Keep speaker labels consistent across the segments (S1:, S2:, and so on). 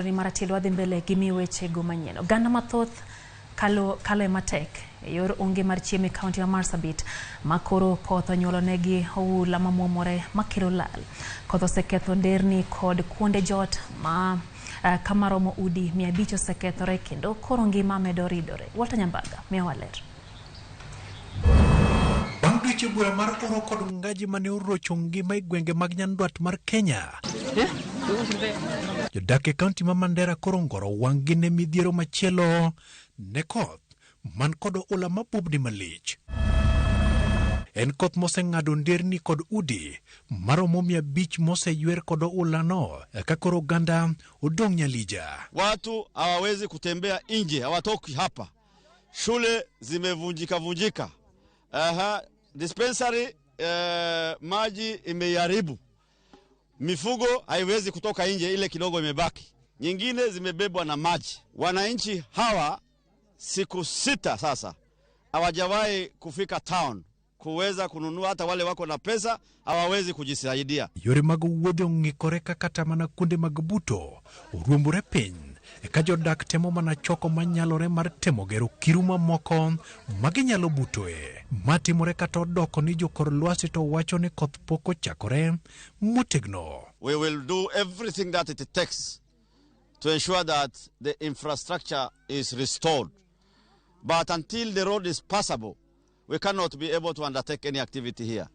S1: Ni mar atielo wadhi mbele gi mi wechego manyien. Oganda mathoth kalo kalo e matek e yor onge mar chiemo e kaunti ma Marsabit ma koro koth onyuolonegi oula mamuomore makelo lal. Koth oseketho nderni kod kuonde jot ma kama romo udi 500 osekethore kendo koro ngima medo ridore. Walter Nyambaga miyowa ler.
S2: Bang' dweche bura mar oro kod ngaji mane orocho ngima e gwenge mag nyandwat mar Kenya. Jodak e kaunti ma Mandera koro ongoro wang'gi ne midhiero machielo ne koth man kod oula mabubni malich. En koth moseng'ado nderni kod udi maromo 500 moseywer kod oulano ka koro oganda odong' nyalija.
S3: Watu hawawezi kutembea nje, hawatoki hapa. Shule zimevunjika vunjika. Aha, dispensary maji imeiharibu. Mifugo haiwezi kutoka nje, ile kidogo imebaki, nyingine zimebebwa na maji. Wananchi hawa siku 6 sasa hawajawahi kufika town kuweza kununua, hata wale wako na pesa hawawezi kujisaidia.
S2: Yore mag wuodhe ong'ikore ka kata mana kuonde mag buto oruombore piny ka jodak temo mana choko manyalore mar temo gero kiru mamoko maginyalo butoe. Ma timore kata odoko ni jokor lwasi to wacho ni koth pok ochakore motegno.
S3: We will do everything that it takes to ensure that the infrastructure is restored. But until the road is passable, we cannot be able to undertake any activity here.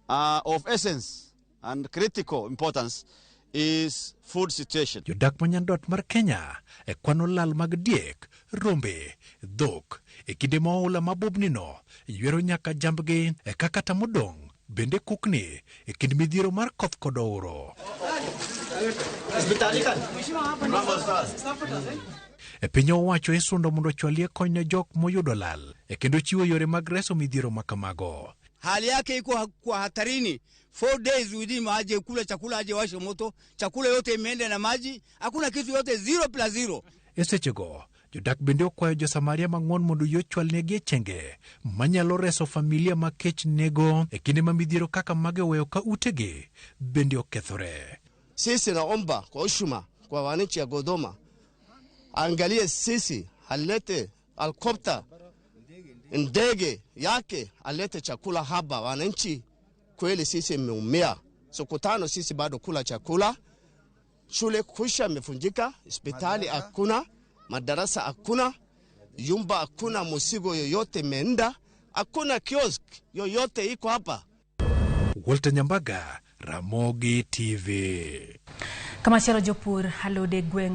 S3: Of essence and critical importance is food situation.
S2: Jodak ma nyandwat mar Kenya e kwano lal mag diek, rombe, dhok e kinde ma oula mabubnino ywero nyaka jambgi e ka kata modong' bende kukni e kind midhiero mar koth kod ouro. E piny owacho isundo mondo ochwalie kony ne jok moyudo lal e kendo chiwo yore mag reso midhiero ma kamago.
S4: Hali yake iko kwa hatarini. 4 days within aje kula chakula aje washe moto, chakula yote imeenda na maji, hakuna kitu yote, 0 + 0.
S2: E sechego, jodak bende okwayo jo-Samaria mang'won mondo yie ochwalnegi e chenge manyalo reso familia ma kech nego e kinde ma midhiero kaka mage oweyo ka utegi bende okethore.
S5: Sisi naomba kwa heshima kwa wananchi ya Godoma, angalie sisi, alete helikopta, ndege yake, alete chakula hapa. Wananchi kweli sisi imeumia, siku 5 sisi bado kula chakula, shule kusha imevunjika, hospitali hakuna, madarasa hakuna, nyumba hakuna, mzigo yoyote imeenda, hakuna kiosk yoyote iko hapa.
S2: Walter Nyambaga, Ramogi TV.
S1: Kamachielo jopur alode gweng'